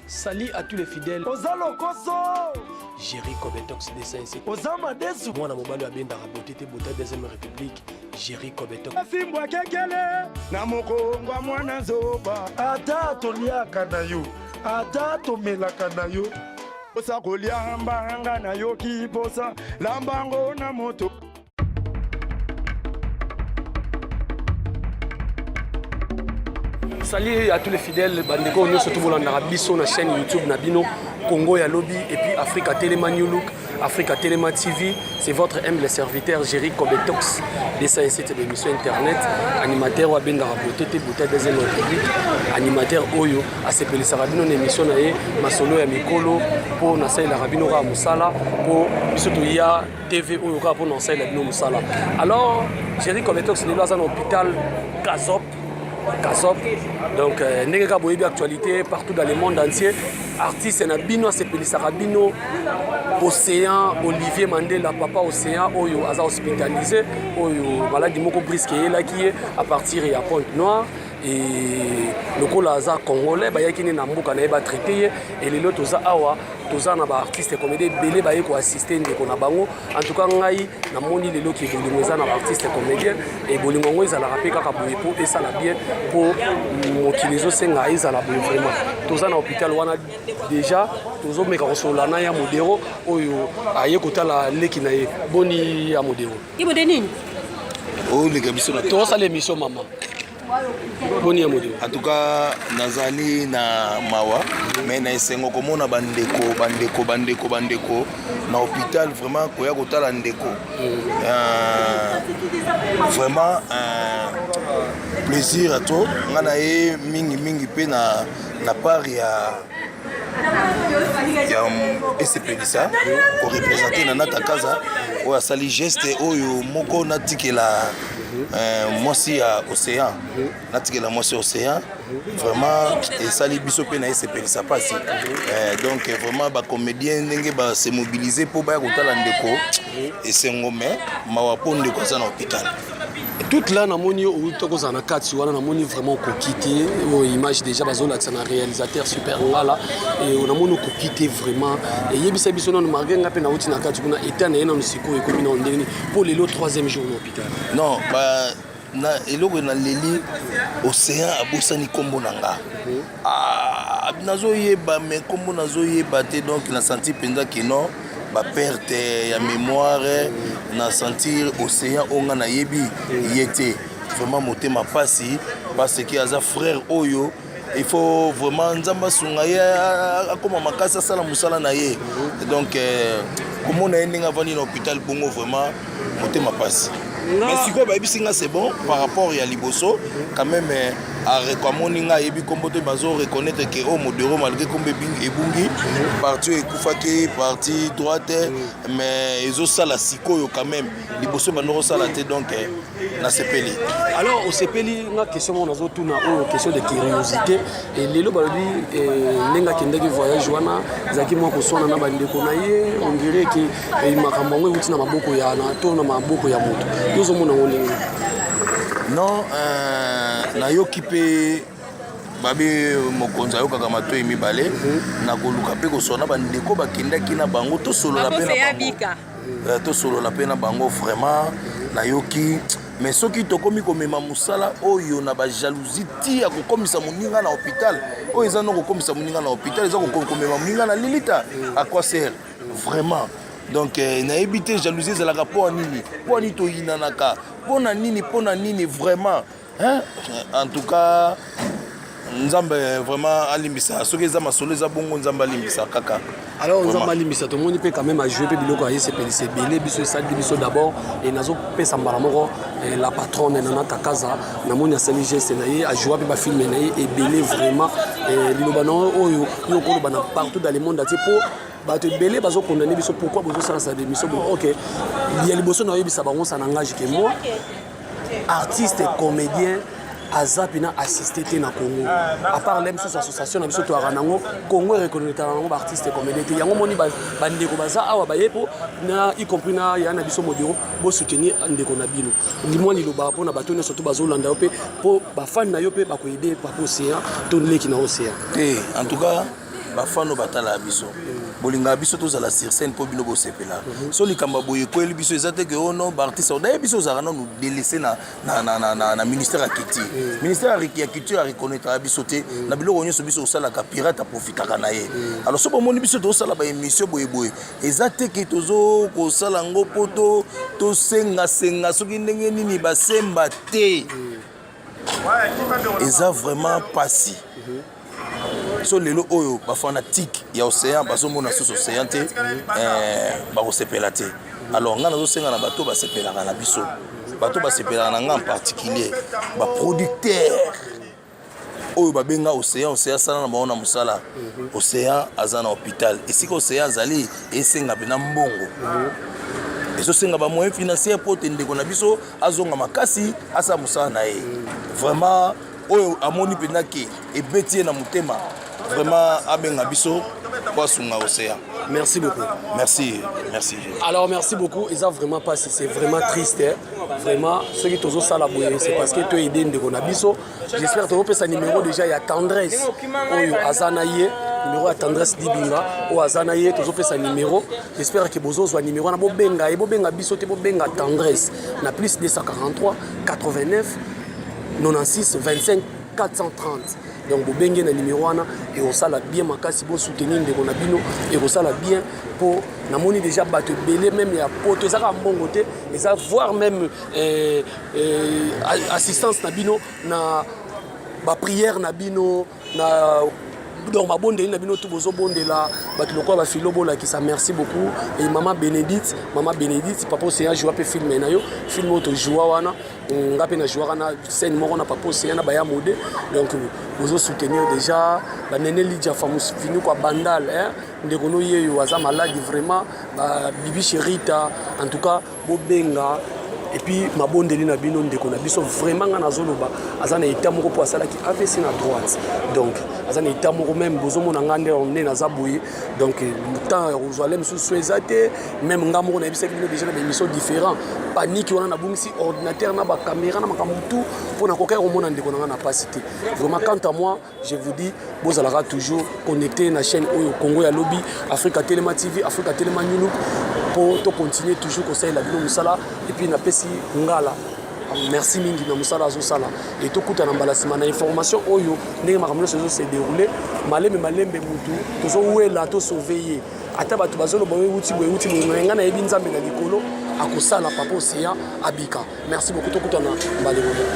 Salut à tous les fidèles. Oza lokoso. Jerry Kobetox 207. Oza madesu. Mwana mobali abendaka beauté te beauté deuxième république. Jerry Kobetox. Fimbwa kekele na mokongwa mwana zoba. Ata toliaka na yo, ata tomelaka na yo. Posa kolia mbanga nayoki posa lambango na moto. Salut à tous les fidèles bandeko nyonso tobolandaka biso na chaîne YouTube na bino Congo ya lobi et puis Africa Telema New Look, Africa Telema TV, c'est votre humble serviteur Jerry Kobetox 207 de l'émission internet, animateur wa bendaka beauté te beauté deuxième république, animateur oyo asepelisaka bino na émission na ye masolo ya mikolo mpo nasalelaka bino kaka mosala mpo biso toya TV oyo kaka mpo na osalela bino mosala. Alors Jerry Kobetox lelo aza na hôpital Kazop Kazop donc euh, ndenge kaka boyebi actualité partout dans le monde entier artiste na bino asepelisaka bino Océan Olivier Mandela papa Océan oyo aza hospitalisé oyo maladi moko brisque eyelaki ye à partir ya Pointe Noire et lokola aza congolais bayaki nde na mboka na ye batraite ye et lelo toza awa toza na baartiste comédien ebele baye koassiste ndeko na bango en tout cas ngai namoni lelo ke bolingo eza na baartiste comédien e bolingo yango ezalaka mpe kaka boye mpo esala bien mpo mokili ezosenga ezala boye vraiment toza na hôpital wana déjà tozomeka kosolola na ya modero oyo aye kotala leki na ye boni ya modero nini oleka biso tozosala émission mama boni ya modero en tout cas nazali na mawa mais na esengo komona bandeko bandeko bandeko bandeko na hôpital vraiment koya kotala ndeko mm. euh, vraiment euh, plaisir à toi nga na ye mingi mingi mpe na, na part ya ya esepelisa korepresente na nata kaza oyo asali geste oyo moko natikela euh, mwasi ya océan natikela mwasi ya océan vraiment esali biso mpe na esepelisa mpasi euh, donc vraiment bacomédien ndenge base mobilise mpo baya kotala ndeko esengo mais mawa mpo ndeko aza na hôpital toute là namoni yo outi kozala na kati wana namoni vraiment okoki te oyo image déjà bazolakisa na réalisateur super ngala namoni okoki te vraiment eyebisa biso nano malgré nga mpe nauti na kati kuna etat na ye nano sikoyo ekomi nano ndenge nini mpo lelo troisième jour na hôpital non ba na eloko naleli océan abosani nkombo na nga mhm. ah, nazoyeba me nkombo nazoyeba te donc na sentir mpenza ke non baperte ya mémoire na sentir océan oyo nga nayebi ye te vraiment motema mpasi parce que aza frère oyo il faut vraiment nzambe asunga ye akoma makasi asala mosala na ye donc euh, komona ye ndenge avandi na hôpital bongo vraiment motema mpasi mais sikoyo bayebisi nga c'est bon par rapport ya liboso quand même euh, amoni nga ayebi nkombo te bazo reconnaître ke oyo oh, modero malgré nkombo ebungi parti oyo ekufaki parti droite mais ezosala sikoyo quand même liboso bando kosala te donc euh, nasepeli alors osepeli nga question moko nazotuna oyo question de curiosité e lelo balobi eh, ndenge akendaki voyage wana ezalaki mwa koswana na bandeko na ye on dirait ke eh, makambo yango euti na maboko ya na to na maboko ya moto yo ozomona yango ndenge non euh, nayoki mpe babe mokonzi ayokaka matoi mibale mhm. na koluka mpe koswana bandeko bakendaki na bango tosolola mpe na bango euh, tosolola mpe na bango vraiment nayoki mais soki tokomi komema mosala oyo na bajalousie ti ya kokomisa moninga na hôpital oyo eza no kokomisa moninga na hôpital eza komema moninga na lilita à quoi sert vraiment donc euh, nayebi te jalousie ezalaka mpo ya nini mpo ya nini toyinanaka mpo na nini mpo na nini vraiment hein? en tout cas nzambe vraiment alimbisa soki eza masolo eza bongo nzambe alimbisa kaka alors nzambe alimbisa tomoni mpe quand même ajoue mpe biloko aye sepelisa ebele biso esali biso d'abord e nazopesa mbala moko eh, la patronne nana takaza namoni asali geste na ye ajoua mpe bafilme na ye ebele vraiment eh, liloba na oyo yo okoloba na partout dans le monde atie mpo bato ebele bazokondane biso pourquoi bozosala sa démission bon ok ya liboso nayoyebisa bango ça n'engage que moi artiste comédien. Aza mpena assisté te na Congo, à part le mosusu association na biso toyaka nango. Congo ereconnaîtraka nango baartiste comédien te. Yango moni bandeko baza awa, baye mpo na, y compris na ya na biso Modero, bosoutenir ndeko na bino. Limwa liloba mpona bato nyonso to bazolanda yo, mpe mpo bafani na yo mpe bakoaider papa Océan to leki na Océan. Te, en tout cas bafano batalaka biso, bolingaka biso tozala sur scène mpo bino bosepela. So likambo ya boye ekweli biso, eza te ke ono baartiste odaye biso ozalaka nanu délaissé na ministère ya culture. Ministère ya culture areconnaîtraka biso te na biloko nyonso biso osalaka. Pirate aprofitaka na ye. Alors so bomoni biso tozosala baémission boyeboye, eza te ke tozo kosala yango mpo tosengasenga soki ndenge nini basemba te. Eza vraiment pasi. So lelo oyo bafanatike ya Océan bazomona susu Océan te, bakosepela te. Alors ngai nazosenga na bato basepelaka na biso, bato basepelaka na ngai, en particulier baproducteur oyo babenga Océan. Océan asala na bango na mosala. Océan aza na hôpital. Esika Océan azali, esenga mpena mbongo, ezosenga bamoyen financier mpo te ndeko na biso azonga makasi, asala mosala na ye. Vraiment, oyo amoni mpenza ke ebeti ye na motema, vraiment abenga biso po asunga Océan. Merci beaucoup. Merci, merci. Alors merci beaucoup. Eza vraiment pas, c'est vraiment triste, hein? Vraiment, soki tozosala boye, c'est parce que toaider ndeko na biso. J'espère tozopesa numéro déjà ya Tendresse oyo aza na ye, numéro ya Tendresse Dibinga oyo aza na ye. Tozopesa numéro, j'espère ke bozozwa numéro wana, bobenga ye. Bobenga biso te, bobenga Tendresse na plus 243 89 96 25 430. Donc bobenge na numéro wana, ekosala bien makasi. Bosoutenir ndeko na bino, ekosala bien, mpo namoni déjà bato ebele même ya poto. Eza kaka mbongo te, eza voire même assistance na bino, na baprière na bino, na donc mabondeli na bino tu bozobondela bato lokola bafilo bolakisa. Merci beaucoup. Et mama Bénédicte, mama Bénédicte, papa Océan joua mpe film na yo, film oyo tojoua wana, nga mpe najouaka na scène moko na papa Océan na baya mode. Donc bozosoutenir déjà banene Lidia Famufinuko Bandal, hein? Ndeko no yeyo aza maladi vraiment, babibi Sherita. En tout cas bobenga et puis mabondeli na bino. Ndeko na biso vraiment, nga nazoloba, aza na état moko mpo asalaki AVC na droite, donc aza na état moko. Même bozomona nga nde nde naza boye, donc temps ya kozwa le mosusu eza te. Même nga moko nayebisaki bino déjà na baémission différent, panique wana, nabungisi ordinateur na bacaméra na makambo tout mpo nakokaki komona ndeko na nga na pasi te. Vraiment, quant à moi, je vous dis, bozalaka toujours connecté na chaîne oyo, Congo ya lobi, Afrika Telema TV, Afrika Telema New Look, mpo tocontinue toujours kosalela bino mosala. Et puis napesi ngala merci mingi na mosala azosala. E tokutana mbala nsima na information oyo, ndenge makambo nyonso ezose déroule malembe malembe. Mutu tozowela, tosauve ye. Ata bato bazoloba oyo euti boye, euti boye, ngai nayebi Nzambe na likolo akosala papa Océan abika. Merci beaucoup, tokutana mbala ekoya.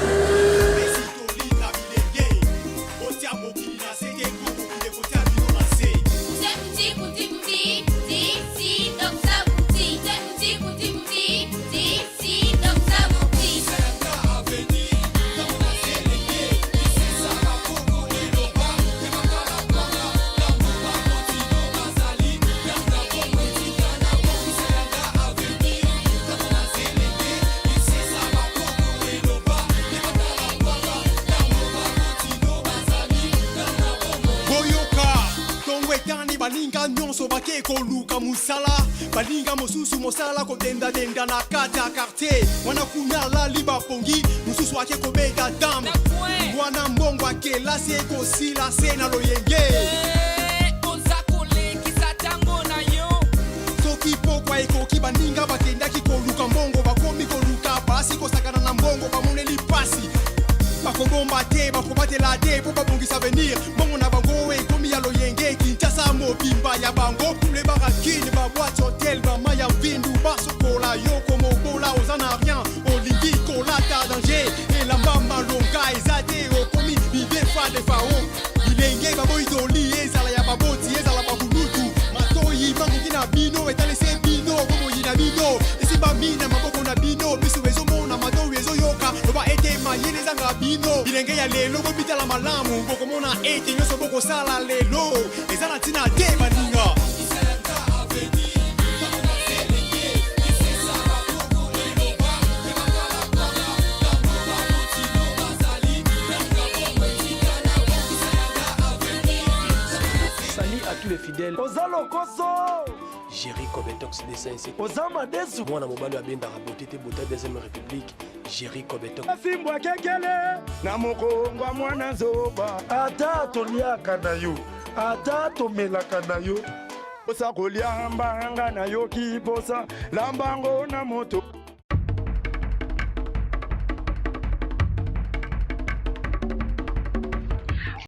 Boyoka, ntongo etani, baninga nyonso bake koluka mosala. Baninga mosusu mosala kodendadenda na kati ya quartier wana, kuna alali bapongi. Mosusu ake kobeta dame wana, mbongo akelasi ekosila se na loyenge. Oza kolekisa ntango na yo. Soki pokwa ekoki, baninga bakendaki koluka mbongo bakomi koluka basi, kosakana na mbongo. Bamoneli pasi, bakobomba te, bakobatela te mpo babongisa avenir. Mbongo na bango ekomi ya loyenge. Kinshasa mobimba ya bango, tule barakine, baboîte, hotel, bama ya mvindu basokola. Yo komobola, oza na rien, olingi kolata danger, elamba malonga eza te, okomi bibefa defao. Bilenge baboyi toli, ezala ya baboti, ezala bakulutu. Matoyi makoki na bino etalisi bino, bomoi na bino esimbami na maboko na bino. Miso ezomona, matoi ezoyoka, loba ete mayele ezanga bino. Bilenge ya lelo, bobitala malamu, bokomona ete nyonso bokosala lelo eza na ntina te, baninga. à tous les fidèles. Oza lokoso. Jerry Kobetox 207. Oza madesu. Mwana mobali abendaka beauté te bota deuxième république. Jerry Kobetox. Fimbwa kekele na mokongo ya mwana zoba. Ata toliaka na yo, ata tomelaka na yo. Posa kolia mbanga nayoki posa lambango na moto.